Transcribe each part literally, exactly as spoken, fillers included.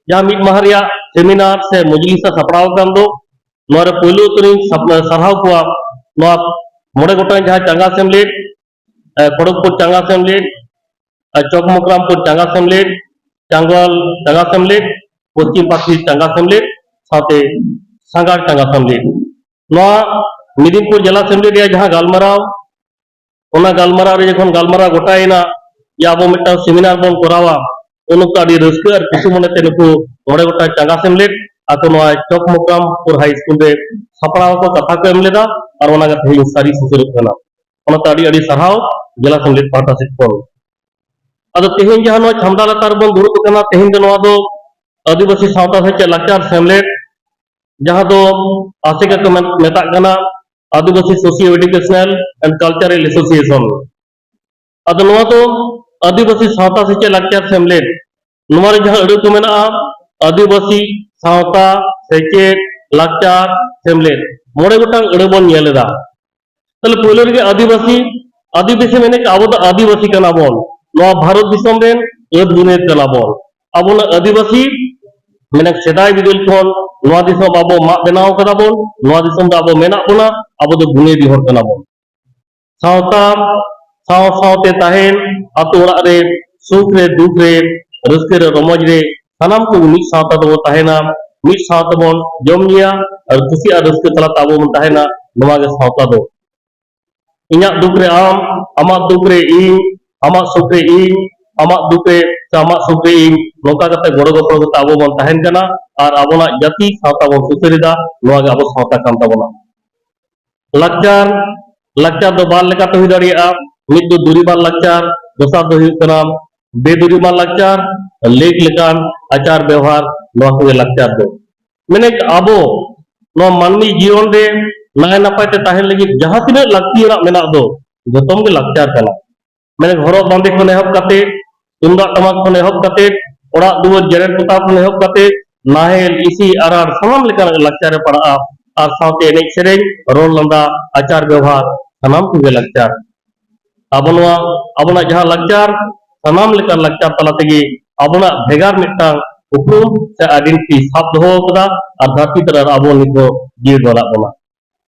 ᱡᱟᱦᱟᱸ ᱢᱤᱫ ᱢᱟᱦᱟ ᱨᱮᱭᱟᱜ ᱥᱮᱢᱤᱱᱟᱨ ᱥᱮ ᱢᱚᱡᱽᱞᱤᱥ ᱮ ᱥᱟᱯᱲᱟᱣ ᱟᱠᱟᱱ ᱫᱚ, ᱱᱚᱣᱟ ᱨᱮ ᱯᱳᱭᱞᱳ ᱩᱛᱟᱹᱨᱤᱧ ᱥᱟᱯ-, ᱥᱟᱨᱦᱟᱣ ᱠᱚᱣᱟ ᱱᱚᱣᱟ ᱢᱚᱬᱮ ᱜᱚᱴᱟᱝ ᱡᱟᱦᱟᱸ ᱪᱟᱸᱜᱟ ᱥᱮᱢᱞᱮᱫ, ᱮ, ᱠᱷᱚᱲᱚᱜᱽᱯᱩᱨ ᱪᱟᱸᱜᱟ ᱥᱮᱢᱞᱮᱫ, ᱮ, ᱪᱚᱠᱢᱚᱠᱨᱟᱢᱯᱩᱨ ᱪᱟᱸᱜᱟ ᱥᱮᱢᱞᱮᱫ, ᱪᱟᱸᱜᱚᱞ ᱪᱟᱸᱜᱟ ᱥᱮᱢᱞᱮᱫ, ᱯᱚᱥᱪᱤᱢ ᱯᱟᱠᱷᱤ ᱪᱟᱸᱜᱟ ᱥᱮᱢᱞᱮᱫ, ᱥᱟᱶᱛᱮ ᱥᱟᱸᱜᱟᱲ ᱪᱟᱸᱜᱟ ᱥᱮᱢᱞᱮᱫ᱾ ᱱᱚᱣᱟ ᱢᱮᱫᱤᱱᱯᱩᱨ ᱡᱮᱞᱟ ᱥᱮᱢᱞᱮᱫ ᱨᱮᱭᱟᱜ ᱡᱟᱦᱟᱸ ᱜᱟᱞᱢᱟᱨᱟᱣ, ᱚᱱᱟ ᱜᱟᱞᱢᱟᱨᱟᱣ ᱨᱮ ᱡᱚᱠᱷᱚᱱ ᱜᱟᱞᱢᱟᱨᱟᱣ ᱜᱚᱴᱟᱭᱮᱱᱟ ᱡᱮ ᱟᱵᱚ ᱢᱤᱫᱴᱟᱝ ᱥᱮᱢᱤᱱᱟᱨ ᱵᱚᱱ ᱠᱚᱨᱟᱣᱟ, ᱩᱱ ᱚᱠᱛᱚ ᱟᱹᱰᱤ ᱨᱟᱹᱥᱠᱟᱹ ᱟᱨ ᱠᱩᱥᱤ ᱢᱚᱱᱮᱛᱮ ᱱᱩᱠᱩ ᱢᱚᱬᱮ ᱜᱚᱴᱟᱝ ᱪᱟᱸᱜᱟ ᱥᱮᱢᱞᱮᱫ ᱟᱠᱚ ᱱᱚᱣᱟ ᱪᱚᱠ ᱢᱚᱠᱨᱟᱢᱯᱩᱨ ᱦᱟᱭ ᱥᱠᱩᱞ ᱨᱮ ᱥᱟᱯᱲᱟᱣ ᱟᱠᱚ ᱠᱟᱛᱷᱟ ᱠᱚ ᱮᱢ ᱞᱮᱫᱟ ᱟᱨ ᱚᱱᱟ ᱜᱮ ᱛᱮᱦᱮᱧ ᱥᱟᱹᱨᱤ ᱥᱩᱥᱟᱹᱨᱚᱜ ᱠᱟᱱᱟ᱾ ᱚᱱᱟᱛᱮ ᱟᱹᱰᱤ ᱟᱹᱰᱤ ᱥᱟᱨᱦᱟᱣ ᱡᱮᱞᱟ ᱥᱮᱢᱞᱮᱫ ᱯᱟᱦᱴᱟ ᱥᱮᱫ ᱠᱷᱚᱱ᱾ ᱟᱫᱚ ᱛᱮᱦᱮᱧ ᱡᱟᱦᱟᱸ ᱱᱚᱣᱟ ᱪᱷᱟᱢᱰᱟ ᱞᱟᱛᱟᱨ ᱨᱮᱵᱚᱱ ᱫᱩᱲᱩᱵ ᱟᱠᱟᱱᱟ, ᱛᱮᱦᱮᱧ ᱫᱚ ᱱᱚᱣᱟ ᱫᱚ ᱟᱹᱫᱤᱵᱟᱹᱥᱤ ᱥᱟᱶᱛᱟ ᱥᱮᱪᱮᱫ ᱞᱟᱠᱪᱟᱨ ᱥᱮᱢᱞᱮᱫ, ᱡᱟᱦᱟᱸ ᱫᱚ ᱟᱥᱮᱠᱟ ᱠᱚ ᱢᱮᱛ-, ᱢᱮᱛᱟᱜ ᱠᱟᱱᱟ, Adivasi socio educational and cultural association. ᱟᱫᱚ ᱱᱚᱣᱟ ᱫᱚ ᱟᱹᱫᱤᱵᱟᱹᱥᱤ ᱥᱟᱶᱛᱟ ᱥᱮᱪᱮᱫ ᱞᱟᱠᱪᱟᱨ ᱥᱮᱢᱞᱮᱫ, ᱱᱚᱣᱟ ᱨᱮ ᱡᱟᱦᱟᱸ ᱟᱹᱲᱟᱹ ᱠᱚ ᱢᱮᱱᱟᱜᱼᱟ, ᱟᱹᱫᱤᱵᱟᱹᱥᱤ ᱥᱟᱶᱛᱟ ᱥᱮᱪᱮᱫ ᱞᱟᱠᱪᱟᱨ ᱥᱮᱢᱞᱮᱫ, ᱢᱚᱬᱮ ᱜᱚᱴᱟᱝ ᱟᱹᱲᱟᱹ ᱵᱚᱱ ᱧᱮᱞ ᱮᱫᱟ᱾ ᱛᱟᱦᱞᱮ ᱯᱳᱭᱞᱳ ᱨᱮᱜᱮ ᱟᱹᱫᱤᱵᱟᱹᱥᱤ, ᱟᱹᱫᱤᱵᱟᱹᱥᱤ ᱢᱮᱱᱮ ᱟᱵᱚ ᱫᱚ ᱟᱹᱫᱤᱵᱟᱹᱥᱤ ᱠᱟᱱᱟ ᱵᱚᱱ, ᱱᱚᱣᱟ ᱵᱷᱟᱨᱚᱛ ᱫᱤᱥᱚᱢ ᱨᱮᱱ ᱟᱹᱫ ᱵᱩᱱᱤᱭᱟᱹᱫ ᱠᱟᱱᱟ ᱵᱚᱱ᱾ ᱟᱵᱚ ᱫᱚ ᱟᱹᱫᱤᱵᱟᱹᱥᱤ ᱢᱮᱱᱮ ᱥᱮᱫᱟᱭ ᱵᱤᱫᱟᱹᱞ ᱠᱷᱚᱱ ᱱᱚᱣᱟ ᱫᱤᱥᱚᱢ ᱟᱵᱚ ᱢᱟᱜ ᱵᱮᱱᱟᱣ ᱠᱟᱫᱟ ᱵᱚᱱ, ᱱᱚᱣᱟ ᱫᱤᱥᱚᱢ ᱫᱚ ᱟᱵᱚ ᱢᱮᱱᱟᱜ ᱵᱚᱱᱟ, ᱟᱵᱚ ᱫᱚ ᱵᱩᱱᱤᱭᱟᱹᱫᱤ ᱦᱚᱲ ᱠᱟᱱᱟ ᱵᱚᱱ᱾ ᱥᱟᱶᱛᱟ ᱥᱟᱶ ᱥᱟᱶᱛᱮ ᱛᱟᱦᱮᱱ, ᱟᱛᱳ ᱚᱲᱟᱜ ᱨᱮ ᱥᱩᱠ ᱨᱮ ᱫᱩᱠ ᱨᱮ ᱨᱟᱹᱥᱠᱟᱹ ᱨᱮ ᱨᱚᱢᱚᱡᱽ ᱨᱮ ᱥᱟᱱᱟᱢ ᱠᱚ ᱢᱤᱫ ᱥᱟᱶᱛᱟ ᱛᱮᱵᱚᱱ ᱛᱟᱦᱮᱱᱟ, ᱢᱤᱫ ᱥᱟᱶ ᱛᱮᱵᱚᱱ ᱡᱚᱢ ᱧᱩᱭᱟ ᱟᱨ ᱠᱩᱥᱤ ᱟᱨ ᱨᱟᱹᱥᱠᱟᱹ ᱛᱟᱞᱟᱛᱮ ᱟᱵᱚ ᱵᱚᱱ ᱛᱟᱦᱮᱱᱟ᱾ ᱱᱚᱣᱟ ᱜᱮ ᱥᱟᱶᱛᱟ ᱫᱚ᱾ ᱤᱧᱟᱹᱜ ᱫᱩᱠ ᱨᱮ ᱟᱢ, ᱟᱢᱟᱜ ᱫᱩᱠ ᱨᱮ ᱤᱧ, ᱟᱢᱟᱜ ᱥᱩᱠ ᱨᱮ ᱤᱧ, ᱟᱢᱟᱜ ᱫᱩᱠ ᱨᱮ ᱥᱮ ᱟᱢᱟᱜ ᱥᱩᱠ ᱨᱮ ᱤᱧ, ᱱᱚᱝᱠᱟ ᱠᱟᱛᱮ ᱜᱚᱲᱚ ᱜᱚᱯᱚᱲᱚ ᱠᱟᱛᱮ ᱟᱵᱚ ᱵᱚᱱ ᱛᱟᱦᱮᱱ ᱠᱟᱱᱟ ᱟᱨ ᱟᱵᱚᱱᱟᱜ ᱡᱟᱹᱛᱤ ᱥᱟᱶᱛᱟ ᱵᱚᱱ ᱥᱩᱥᱟᱹᱨ ᱮᱫᱟ᱾ ᱱᱚᱣᱟ ᱜᱮ ᱟᱵᱚ ᱥᱟᱶᱛᱟ ᱠᱟᱱ ᱛᱟᱵᱚᱱᱟ᱾ ᱞᱟᱠᱪᱟᱨ, ᱞᱟᱠᱪᱟᱨ ᱫᱚ ᱵᱟᱨ ᱞᱮᱠᱟᱛᱮ ᱦᱩᱭ ᱫᱟᱲᱮᱭᱟᱜᱼᱟ᱾ ᱢᱤᱫ ᱫᱚ ᱫᱩᱨᱤᱵᱟᱱ ᱞᱟᱠᱪᱟᱨ, ᱫᱚᱥᱟᱨ ᱫᱚ ᱦᱩᱭᱩᱜ ᱠᱟᱱᱟ ᱵᱮᱫᱩᱨᱤᱵᱟᱱ ᱞᱟᱠᱪᱟᱨ, ᱞᱮᱠ ᱞᱮᱠᱟᱱ ᱟᱪᱟᱨ ᱵᱮᱣᱦᱟᱨ, ᱱᱚᱣᱟ ᱠᱚᱜᱮ ᱞᱟᱠᱪᱟᱨ ᱫᱚ᱾ ᱢᱮᱱᱮᱫ ᱟᱵᱚ ᱱᱚᱣᱟ ᱢᱟᱹᱱᱢᱤ ᱡᱤᱭᱚᱱ ᱨᱮ ᱱᱟᱭ ᱱᱟᱯᱟᱭ ᱛᱮ ᱛᱟᱦᱮᱱ ᱞᱟᱹᱜᱤᱫ ᱡᱟᱦᱟᱸ ᱛᱤᱱᱟᱹᱜ ᱞᱟᱹᱠᱛᱤᱭᱟᱱᱟᱜ ᱢᱮᱱᱟᱜ ᱫᱚ, ᱡᱚᱛᱚᱢ ᱜᱮ ᱞᱟᱠᱪᱟᱨ ᱠᱟᱱᱟ᱾ ᱢᱮᱱᱮᱫ ᱦᱚᱨᱚᱜ ᱵᱟᱸᱫᱮ ᱠᱷᱚᱱ ᱮᱦᱚᱵ ᱠᱟᱛᱮ, ᱛᱩᱢᱫᱟᱜ ᱴᱟᱢᱟᱠ ᱠᱷᱚᱱ ᱮᱦᱚᱵ ᱠᱟᱛᱮ, ᱚᱲᱟᱜ ᱫᱩᱣᱟᱹᱨ ᱡᱮᱨᱮᱲ ᱯᱚᱛᱟᱣ ᱠᱷᱚᱱ ᱮᱦᱚᱵ ᱠᱟᱛᱮ, ᱱᱟᱦᱮᱞ, ᱤᱥᱤ ᱟᱨᱟᱲ ᱥᱟᱱᱟᱢ ᱞᱮᱠᱟᱱᱟᱜ ᱞᱟᱠᱪᱟᱨ ᱨᱮ ᱯᱟᱲᱟᱜᱼᱟ᱾ ᱟᱨ ᱥᱟᱶᱛᱮ ᱮᱱᱮᱡ ᱥᱮᱨᱮᱧ, ᱨᱚᱲ ᱞᱟᱸᱫᱟ, ᱟᱪᱟᱨ ᱵᱮᱣᱦᱟᱨ, ᱥᱟᱱᱟᱢ ᱠᱚᱜᱮ ᱞᱟᱠᱪᱟᱨ᱾ ᱟᱵᱚ ᱱᱚᱣᱟ, ᱟᱵᱚᱱᱟᱜ ᱡᱟᱦᱟᱸ ᱞᱟᱠᱪᱟᱨ, ᱥᱟᱱᱟᱢ ᱞᱮᱠᱟᱱ ᱞᱟᱠᱪᱟᱨ ᱛᱟᱞᱟ ᱛᱮᱜᱮ ᱟᱵᱚᱱᱟᱜ ᱵᱷᱮᱜᱟᱨ ᱢᱤᱫᱴᱟᱝ ᱩᱯᱨᱩᱢ ᱥᱮ ᱟᱭᱰᱮᱱᱴᱤᱴᱤ ᱥᱟᱵ ᱫᱚᱦᱚ ᱟᱠᱟᱫᱟ ᱟᱨ ᱫᱷᱟᱹᱨᱛᱤ ᱛᱟᱞᱟ ᱨᱮ ᱟᱵᱚ ᱱᱤᱛ ᱦᱚᱸ ᱡᱤᱣᱤ ᱢᱮᱱᱟᱜ ᱵᱚᱱᱟ᱾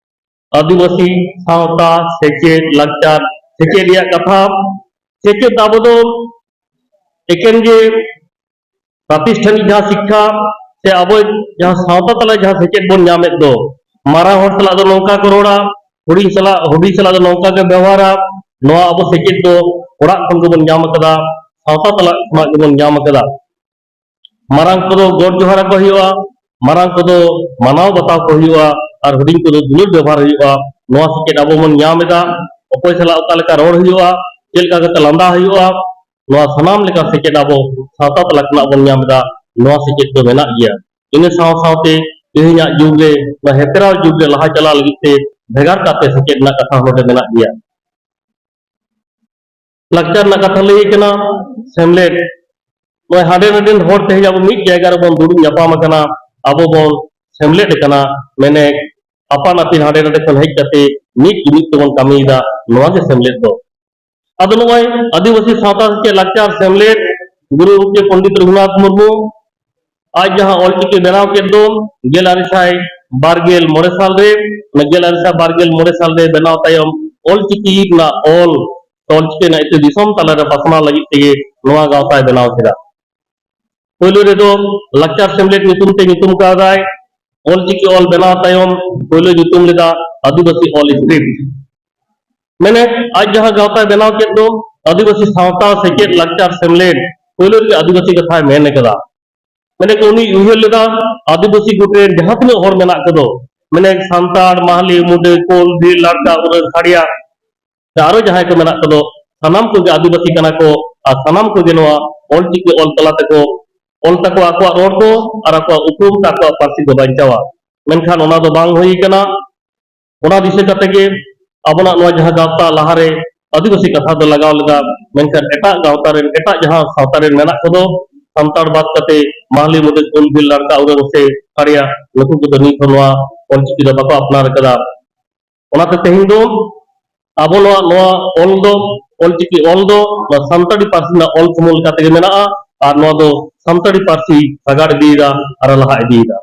ᱟᱹᱫᱤᱵᱟᱹᱥᱤ ᱥᱟᱶᱛᱟ, ᱥᱮᱪᱮᱫ, ᱞᱟᱠᱪᱟᱨ, ᱥᱮᱪᱮᱫ ᱨᱮᱭᱟᱜ ᱠᱟᱛᱷᱟ, ᱥᱮᱪᱮᱫ ᱫᱚ ᱟᱵᱚ ᱫᱚ ᱮᱠᱮᱱ ᱡᱮ ᱯᱨᱟᱛᱤᱥᱴᱷᱟᱱᱤᱠ ᱡᱟᱦᱟᱸ ᱥᱤᱠᱠᱷᱟ ᱥᱮ ᱟᱵᱚ ᱡᱟᱦᱟᱸ ᱥᱟᱶᱛᱟ ᱛᱟᱞᱟ ᱡᱟᱦᱟᱸ ᱥᱮᱪᱮᱫ ᱵᱚᱱ ᱧᱟᱢᱮᱫ ᱫᱚ, ᱢᱟᱨᱟᱝ ᱦᱚᱲ ᱥᱟᱞᱟᱜ ᱫᱚ ᱱᱚᱝᱠᱟ ᱠᱚ ᱨᱚᱲᱟ, ᱦᱩᱰᱤᱧ ᱥᱟᱞᱟᱜ, ᱦᱩᱰᱤᱧ ᱥᱟᱞᱟᱜ ᱫᱚ ᱱᱚᱝᱠᱟ ᱜᱮ ᱵᱮᱣᱦᱟᱨᱟ, ᱱᱚᱣᱟ ᱟᱵᱚ ᱥᱮᱪᱮᱫ ᱫᱚ ᱚᱲᱟᱜ ᱠᱷᱚᱱ ᱜᱮᱵᱚᱱ ᱧᱟᱢ ᱟᱠᱟᱫᱟ, ᱥᱟᱶᱛᱟ ᱛᱟᱞᱟ ᱠᱷᱚᱱᱟᱜ ᱜᱮᱵᱚᱱ ᱧᱟᱢ ᱟᱠᱟᱫᱟ᱾ ᱢᱟᱨᱟᱝ ᱠᱚᱫᱚ ᱜᱚᱰ ᱡᱚᱦᱟᱨ ᱟᱠᱚ ᱦᱩᱭᱩᱜᱼᱟ, ᱢᱟᱨᱟᱝ ᱠᱚᱫᱚ ᱢᱟᱱᱟᱣ ᱵᱟᱛᱟᱣ ᱠᱚ ᱦᱩᱭᱩᱜᱼᱟ, ᱟᱨ ᱦᱩᱰᱤᱧ ᱠᱚᱫᱚ ᱫᱩᱞᱟᱹᱲ ᱵᱮᱵᱚᱦᱟᱨ ᱦᱩᱭᱩᱜᱼᱟ᱾ ᱱᱚᱣᱟ ᱥᱮᱪᱮᱫ ᱟᱵᱚ ᱵᱚᱱ ᱧᱟᱢ ᱮᱫᱟ᱾ ᱚᱠᱚᱭ ᱥᱟᱞᱟᱜ ᱚᱠᱟ ᱞᱮᱠᱟ ᱨᱚᱲ ᱦᱩᱭᱩᱜᱼᱟ, ᱪᱮᱫ ᱞᱮᱠᱟ ᱠᱟᱛᱮ ᱞᱟᱸᱫᱟ ᱦᱩᱭᱩᱜᱼᱟ, ᱱᱚᱣᱟ ᱥᱟᱱᱟᱢ ᱞᱮᱠᱟ ᱥᱮᱪᱮᱫ ᱟᱵᱚ ᱥᱟᱶᱛᱟ ᱛᱟᱞᱟ ᱠᱷᱚᱱᱟᱜ ᱵᱚᱱ ᱧᱟᱢ ᱮᱫᱟ᱾ ᱱᱚᱣᱟ ᱥᱮᱪᱮᱫ ᱫᱚ ᱢᱮᱱᱟᱜ ᱜᱮᱭᱟ᱾ ᱤᱱᱟᱹ ᱥᱟᱶ ᱥᱟᱶᱛᱮ ᱛᱮᱦᱮᱧᱟᱜ ᱡᱩᱜᱽ ᱨᱮ, ᱱᱚᱣᱟ ᱦᱮᱯᱨᱟᱣ ᱡᱩᱜᱽ ᱨᱮ ᱞᱟᱦᱟ ᱪᱟᱞᱟᱣ ᱞᱟᱹᱜᱤᱫ ᱛᱮ ᱵᱷᱮᱜᱟᱨ ᱠᱟᱛᱮ ᱥᱮᱪᱮᱫ ᱨᱮᱱᱟᱜ ᱠᱟᱛᱷᱟ ᱦᱚᱸ ᱱᱚᱰᱮ ᱢᱮᱱᱟᱜ ᱜᱮᱭᱟ᱾ ᱞᱟᱠᱪᱟᱨ ᱨᱮᱱᱟᱜ ᱠᱟᱛᱷᱟ ᱞᱟᱹᱭ ᱠᱟᱱᱟ, ᱥᱮᱢᱞᱮᱫ᱾ ᱱᱚᱜᱼᱚᱭ ᱦᱟᱸᱰᱮ ᱱᱟᱰᱮᱱ ᱦᱚᱲ ᱛᱮᱦᱮᱧ ᱟᱵᱚ ᱢᱤᱫ ᱡᱟᱭᱜᱟ ᱨᱮᱵᱚᱱ ᱫᱩᱲᱩᱵ ᱧᱟᱯᱟᱢ ᱟᱠᱟᱱᱟ, ᱟᱵᱚ ᱵᱚᱱ ᱥᱮᱢᱞᱮᱫ ᱟᱠᱟᱱᱟ, ᱢᱮᱱᱮ ᱟᱯᱟᱱ ᱟᱹᱯᱤᱱ ᱦᱟᱸᱰᱮ ᱱᱟᱰᱮ ᱠᱷᱚᱱ ᱦᱮᱡ ᱠᱟᱛᱮ ᱢᱤᱫ ᱡᱩᱢᱤᱫ ᱛᱮᱵᱚᱱ ᱠᱟᱹᱢᱤᱭᱮᱫᱟ, ᱱᱚᱣᱟ ᱜᱮ ᱥᱮᱢᱞᱮᱫ ᱫᱚ᱾ ᱟᱫᱚ ᱱᱚᱜᱼᱚᱭ ᱟᱹᱫᱤᱵᱟᱹᱥᱤ ᱥᱟᱶᱛᱟ ᱥᱮᱪᱮᱫ ᱞᱟᱠᱪᱟᱨ ᱥᱮᱢᱞᱮᱫ ᱜᱩᱨᱩ ᱜᱚᱢᱠᱮ ᱯᱚᱱᱰᱤᱛ ᱨᱚᱜᱷᱩᱱᱟᱛᱷ ᱢᱩᱨᱢᱩ ᱟᱡ ᱡᱟᱦᱟᱸ ᱚᱞᱪᱤᱠᱤ ᱵᱮᱱᱟᱣ ᱠᱮᱫ ᱫᱚ ᱜᱮᱞ ᱟᱨᱮ ᱥᱟᱭ ᱵᱟᱨ ᱜᱮᱞ ᱢᱚᱬᱮ ᱥᱟᱞ ᱨᱮ, ᱚᱱᱟ ᱜᱮᱞ ᱟᱨᱮ ᱥᱟᱭ ᱵᱟᱨ ᱜᱮᱞ ᱢᱚᱬᱮ ᱥᱟᱞ ᱨᱮ ᱵᱮᱱᱟᱣ ᱛᱟᱭᱚᱢ ᱚᱞᱪᱤᱠᱤ ᱨᱮᱱᱟᱜ ᱚᱞ, ᱚᱞᱪᱤᱠᱤ ᱨᱮᱱᱟᱜ ᱤᱛᱟᱹ ᱫᱤᱥᱚᱢ ᱛᱟᱞᱟᱨᱮ ᱯᱟᱥᱱᱟᱣ ᱞᱟᱹᱜᱤᱫ ᱛᱮᱜᱮ ᱱᱚᱣᱟ ᱜᱟᱶᱛᱟᱭ ᱵᱮᱱᱟᱣ ᱠᱮᱫᱟ᱾ ᱯᱳᱭᱞᱳ ᱨᱮᱫᱚ ᱞᱟᱠᱪᱟᱨ ᱥᱮᱢᱞᱮᱫ ᱧᱩᱛᱩᱢ ᱛᱮ ᱧᱩᱛᱩᱢ ᱠᱟᱣᱫᱟᱭ᱾ ᱚᱞᱪᱤᱠᱤ ᱚᱞ ᱵᱮᱱᱟᱣ ᱛᱟᱭᱚᱢ ᱯᱳᱭᱞᱳ ᱧᱩᱛᱩᱢ ᱞᱮᱫᱟ ᱟᱹᱫᱤᱵᱟᱹᱥᱤ ᱚᱞ ᱥᱠᱨᱤᱯᱴ᱾ ᱢᱮᱱᱮ ᱟᱡ ᱡᱟᱦᱟᱸ ᱜᱟᱶᱛᱟᱭ ᱵᱮᱱᱟᱣ ᱠᱮᱫ ᱫᱚ ᱟᱹᱫᱤᱵᱟᱹᱥᱤ ᱥᱟᱶᱛᱟ ᱥᱮᱪᱮᱫ ᱞᱟᱠᱪᱟᱨ ᱥᱮᱢᱞᱮᱫ, ᱯᱳᱭᱞᱳ ᱨᱮᱜᱮ ᱟᱹᱫᱤᱵᱟᱹᱥᱤ ᱠᱟᱛᱷᱟᱭ ᱢᱮᱱ ᱠᱟᱫᱟ᱾ ᱢᱮᱱᱮ ᱩᱱᱤ ᱩᱭᱦᱟᱹᱨ ᱞᱮᱫᱟ ᱟᱹᱫᱤᱵᱟᱹᱥᱤ ᱜᱩᱴ ᱨᱮᱱ ᱡᱟᱦᱟᱸ ᱛᱤᱱᱟᱹᱜ ᱦᱚᱲ ᱢᱮᱱᱟᱜ ᱠᱚᱫᱚ, ᱢᱮᱱᱮ ᱥᱟᱱᱛᱟᱲ, ᱢᱟᱦᱞᱤ, ᱢᱩᱰᱟᱹ, ᱠᱳᱞ, ᱵᱷᱤᱞ, ᱞᱟᱲᱠᱟ, ᱩᱨᱟᱹᱝ, ᱠᱷᱟᱲᱤᱭᱟ, ᱥᱮ ᱟᱨᱚ ᱡᱟᱦᱟᱸᱭ ᱠᱚ ᱢᱮᱱᱟᱜ ᱠᱚᱫᱚ, ᱥᱟᱱᱟᱢ ᱠᱚᱜᱮ ᱟᱹᱫᱤᱵᱟᱹᱥᱤ ᱠᱟᱱᱟ ᱠᱚ ᱟᱨ ᱥᱟᱱᱟᱢ ᱠᱚᱜᱮ ᱱᱚᱣᱟ ᱚᱞᱪᱤᱠᱤ ᱚᱞ ᱛᱟᱞᱟ ᱛᱮᱠᱚ ᱚᱞ ᱛᱟᱠᱚ ᱟᱠᱚᱣᱟᱜ ᱨᱚᱲ ᱠᱚ ᱟᱨ ᱟᱠᱚᱣᱟᱜ ᱩᱯᱨᱩᱢ ᱥᱮ ᱟᱠᱚᱣᱟᱜ ᱯᱟᱹᱨᱥᱤ ᱠᱚ ᱵᱟᱧᱪᱟᱣᱟ᱾ ᱢᱮᱱᱠᱷᱟᱱ ᱚᱱᱟ ᱫᱚ ᱵᱟᱝ ᱦᱩᱭ ᱠᱟᱱᱟ᱾ ᱚᱱᱟ ᱫᱤᱥᱟᱹ ᱠᱟᱛᱮ ᱜᱮ ᱟᱵᱚᱱᱟᱜ ᱱᱚᱣᱟ ᱡᱟᱦᱟᱸ ᱜᱟᱶᱛᱟ ᱞᱟᱦᱟᱨᱮ ᱟᱹᱫᱤᱵᱟᱹᱥᱤ ᱠᱟᱛᱷᱟ ᱫᱚ ᱞᱟᱜᱟᱣ ᱞᱮᱫᱟ, ᱢᱮᱱᱠᱷᱟᱱ ᱮᱴᱟᱜ ᱜᱟᱶᱛᱟ ᱨᱮᱱ, ᱮᱴᱟᱜ ᱡᱟᱦᱟᱸ ᱥᱟᱶᱛᱟ ᱨᱮᱱ ᱢᱮᱱᱟᱜ ᱠᱚᱫᱚ, ᱥᱟᱱᱛᱟᱲ ᱵᱟᱫ ᱠᱟᱛᱮ ᱢᱟᱦᱞᱤ, ᱢᱩᱰᱟᱹ, ᱠᱳᱞ, ᱵᱷᱤᱞ, ᱞᱟᱲᱠᱟ, ᱩᱨᱟᱹᱝ ᱥᱮ ᱠᱷᱟᱲᱭᱟ, ᱱᱩᱠᱩ ᱠᱚᱫᱚ ᱱᱤᱛ ᱦᱚᱸ ᱱᱚᱣᱟ ᱚᱞᱪᱤᱠᱤ ᱫᱚ ᱵᱟᱠᱚ ᱟᱯᱱᱟᱨ ᱟᱠᱟᱫᱟ᱾ ᱚᱱᱟᱛᱮ ᱛᱮᱦᱮᱧ ᱫᱚ ᱟᱵᱚ ᱱᱚᱣᱟ, ᱱᱚᱣᱟ ᱚᱞ ᱫᱚ, ᱚᱞᱪᱤᱠᱤ ᱚᱞ ᱫᱚ ᱱᱚᱣᱟ ᱥᱟᱱᱛᱟᱲᱤ ᱯᱟᱹᱨᱥᱤ ᱨᱮᱱᱟᱜ ᱚᱞ ᱥᱩᱢᱩᱝ ᱞᱮᱠᱟ ᱛᱮᱜᱮ ᱢᱮᱱᱟᱜᱼᱟ᱾ ᱟᱨ ᱱᱚᱣᱟ ᱫᱚ ᱥᱟᱱᱛᱟᱲᱤ ᱯᱟᱹᱨᱥᱤ ᱥᱟᱜᱟᱲ ᱤᱫᱤᱭᱮᱫᱟ ᱟᱨ ᱞᱟᱦᱟ ᱤᱫᱤᱭᱮᱫᱟ᱾